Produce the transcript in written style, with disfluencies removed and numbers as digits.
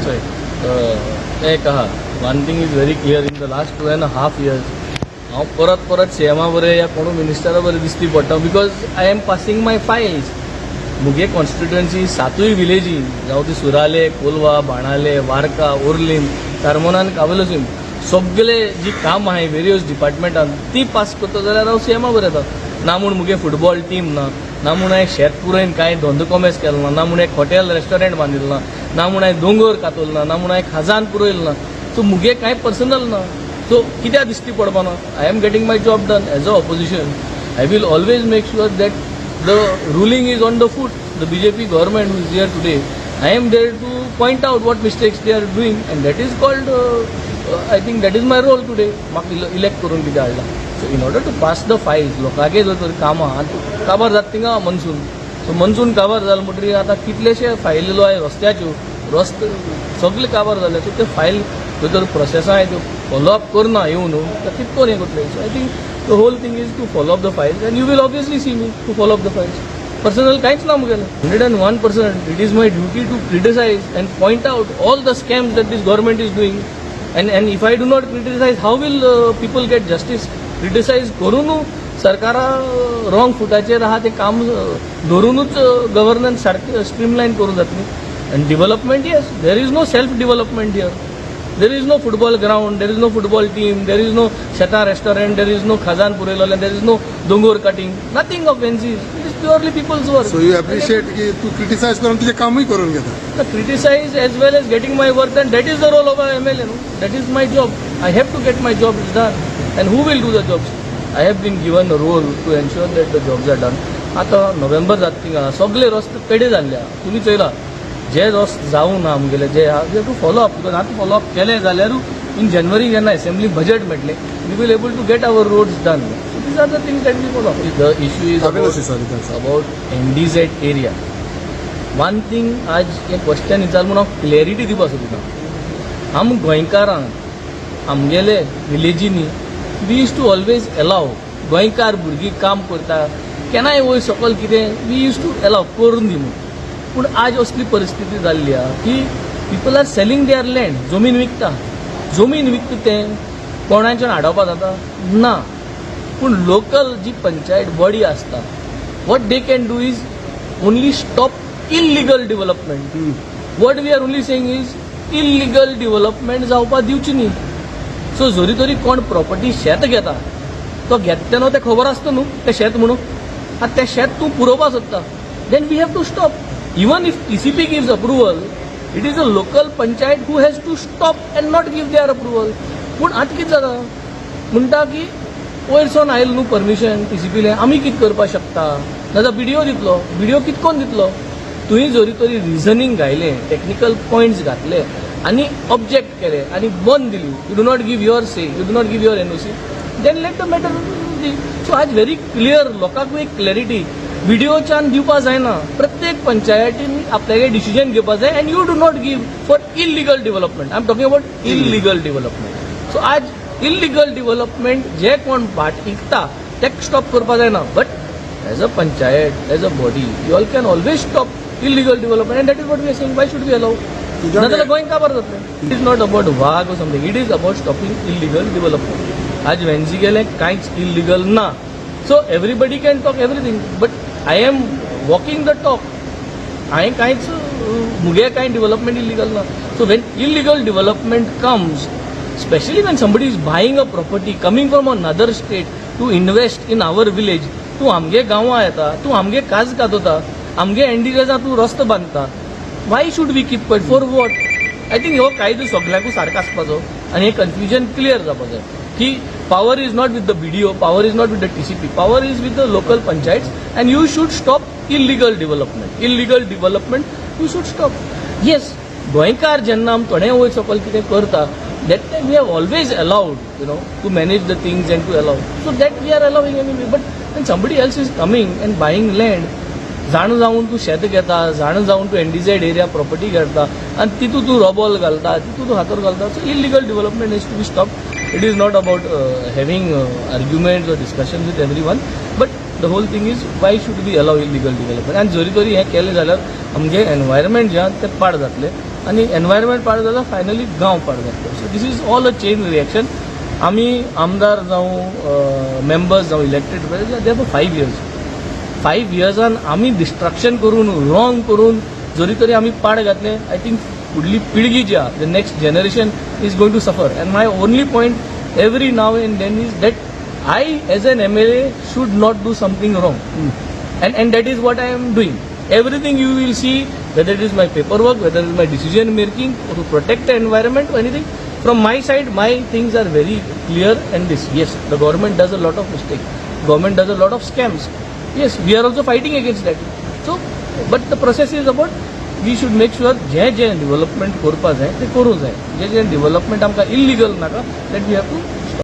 चोय, तें एक आहा, one thing is very clear. In the last 2.5 years हांव परत परत सीएमा बरें या कोणू मिनिस्टरा बरें दिसती पडटा because I am passing my files. मुगे कॉन्स्टिट्युएन्सी सातूय विलेजी, जावं ती सुराले, कोलवा, बाणाले, वारका, ओर्लीम, कार्मोना आनी कावेलोसीम, सगळे जी कामां आहाय वेरियस डिपार्टमेंटान ती पास करता जाल्यार हांव सीएमा बरें येता. ना म्हूण मुगे फुटबॉल टीम ना, ना म्हूण हांवें शेत पुरयन कांय धंदो कोमेस केलो ना, ना म्हूण एक हॉटेल रेस्टॉरंट बांदिल्लो ना, ना म्हूण हांवें दोंगर कातरलो ना, ना म्हूण हांवें खाजन पुरयलें ना. सो मुगे कांय पर्सनल ना. सो कित्याक दिसती पडपा ना? I am getting my job done. As a opposition, I will always make sure that the ruling is on the foot. The BJP government who is here today, I am there to point out what mistakes they are doing, and that is called, I think that is my role today. म्हाका elect करून कितें हाडला. So in order to pass the files, लोकांगे जर तर कामां आतां काबार जाता थिंगा मनसून, सो मनसून काबार जाल म्हणटकीर आतां कितलेशे फायली आहाय रस्त्याच्यो, रस्ते सगळे काबार जाले. सो ते फायल जर तर प्रोसेसां आहाय त्यो फॉलो अप करना येवन न्हू तर कितकोन हें करतले? So I think the whole thing is to follow up the files, and you will obviously see me to follow up the files. Personal कांयच ना मुगेलें. 101%, it is my duty to criticize and point out all the scams that this government is doing, and if I do not criticize, how will people get justice? Criticise करून सरकारा wrong फुटाचेर आहा तें काम धरुनूच governance सारकें स्ट्रीमलायन करूं जातली. आनी development, yes, there is no self development here. There is no football ground, there is no football team, there is no Sheta restaurant, there is no खाजन पुरयलेलें, there is no दोंगोर cutting, nothing of Venzy's. It is purely people's work. So you appreciate की तू criticise करून तुजें कामूय करून घेता. Criticize as well as getting my work done, that is the role of a MLA, no? That is my job. I have to get my job done. And who will do the jobs? I have been given a role to ensure that the jobs are done. आतां नोव्हेंबर जाता थिंगा सगळे रस्ते पेडे जाल्ले आहा. तुमी चोयला जे रस्ते जावं ना आमगेले जे आहा, we to follow up because आतां फॉलो अप केले जाल्यार इन जानेवारी जेन्ना असेंब्ली बजेट मेळटलें, we will able to get our roads done. So these are the things that we follow. The issue is Cavelossim, sorry, that's about NDZ area. One thing, आज हें question विचार म्हणून हांव clarity दिवपा सोदिता. आम गोंयकारांक आमगेले विलेजींनी we used to always allow, गोंयकार भुरगीं काम करता केन्नाय वयर सकल कितें, we use to allow करून दी म्हणून. पूण आज असली परिस्थिती जाल्ली आहा की people are selling their land. जमीन विकता, जमीन विकता तें कोणाच्यान आडोवपा जाता ना. पूण लोकल जी पंचायत बॉडी आसता, what they can do is only stop illegal development. What we are only saying is illegal development जावपा दिवची न्ही. सो जरी तरी कोण प्रॉपर्टी शेत घेता, तो घेता तेन्ना तें खबर आसता न्हू तें शेत म्हणून. आतां तें शेत तूं पुरोवपा सोदता, then we have to stop. Even if TCP gives approval, it is a local panchayat who has to stop and not give their approval. पूण आतां कितें जाता म्हणटा की वयर सावन आयलें न्हू परमिशन टीसीपीलें, आमी कितें करपाक शकता? नाजाल्यार बीडीओ दितलो. बीडीओ कितें कोन्न दितलो? तुवें जरी तरी रिजनींग घायलें, टॅक्निकल पॉयंट्स घातले आनी ऑब्जेक्ट केले आनी बंद दिली, you do not give your say, you do not give your NOC, then let the matter. So आज व्हेरी क्लियर लोकांकूय एक क्लॅरिटी, बीडीओच्यान दिवपा जायना. प्रत्येक पंचायतीन आपल्यागे डिसिजन घेवपा जाय and you do not give for illegal development. I am talking about illegal development. So आज इलिगल डेव्हलपमेंट जे कोण भाट विकता ते स्टॉप करपा जायना, but as a panchayat, as a body, you all can always stop illegal development, and that is what we are saying. Why should we allow? तुझ्या नाजाल्यार गोंय काबार जातलें. It is not about वाग or something, it is about stopping illegal development. आज वेन्झी गेलें कांयच illegal ना. So everybody can talk everything, but I am walking the talk. हांवें कांयच, मुगे कांय डेव्हलपमेंट इलिगल ना. So when illegal development comes, specially when somebody is buying a property, coming from another state to invest in our village, तूं आमगे गांवां येता, तूं आमगे काज कातोता, आमगे एनडीजेजा तूं रस्तो बांदता, why should we keep quiet? For what? I think हो कायदो सगल्यांकूय सारको आसपाचो आनी हें कन्फ्युजन क्लियर जावपा जाय की power is not with the BDO, power is not with the TCP, power is with the local panchayat, and you should stop illegal development. Illegal development you should stop. Yes, गोंयकार जेन्ना आमी थोडें वयर सकल कितें करता, that time we have always allowed to manage the things and to allow. So that we are allowing anyway. But when somebody else is coming and buying land, जाण जावन तूं शेत घेता, जाण जावन तूं एनडीझेड एरिया प्रॉपर्टी घेता आनी तितून तूं रोबोल घालता, तितून तूं हातोर घालता. So illegal development is to be stop. It is not about having arguments or discussion with everyone, but the whole thing is why should we allow illegal development? आनी जरी तरी हें केलें जाल्यार आमगे एनवायरमेंट जें आहा तें पाड जातलें. आनी एनवायरमेंट पाड जाता, फायनली गांव पाड जातलो. So this is all a chain reaction. आमी आमदार जावं, मेंबर्स जावं, elected, they for 5 years. 5 इयर्सान आमी डिस्ट्रक्शन करून, रॉंग करून जरी तरी आमी पाड घातले, I think फुडली पिळगी जी आहा, the next generation is going to suffer. And my only point every now and then is that I as an MLA should not do something wrong, and that is what I am doing. Everything you will see, whether it is my paperwork, whether it is my decision making to protect the environment or anything, from my side, my things are very clear. And this, yes, the government does a lot of mistake. Government does a lot of scams. Yes, we are also fighting against that. So, but the process is about we should make sure J J development करपा जाय ते करूं जाय, जे जे development आमकां illegal नाका, that we have to